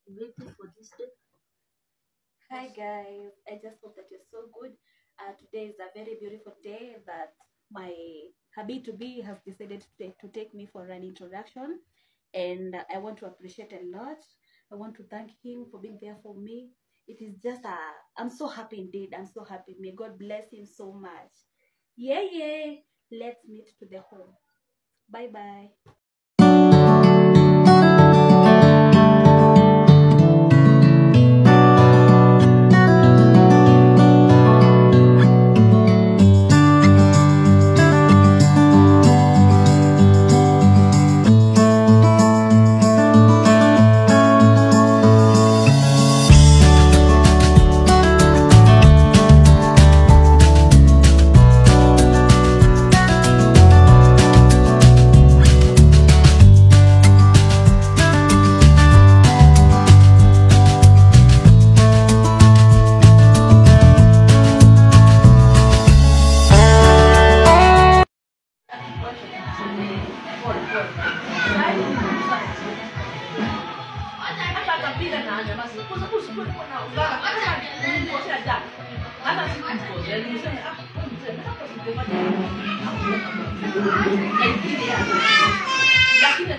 waiting for this day. Hi guys, I just hope that you're so good. Today is a very beautiful day that my hubby to be has decided to take me for an introduction, and I want to appreciate a lot. I want to thank him for being there for me. It is just I'm so happy indeed. I'm so happy. May God bless him so much. Yeah. Let's meet to the home. Bye bye. Lakini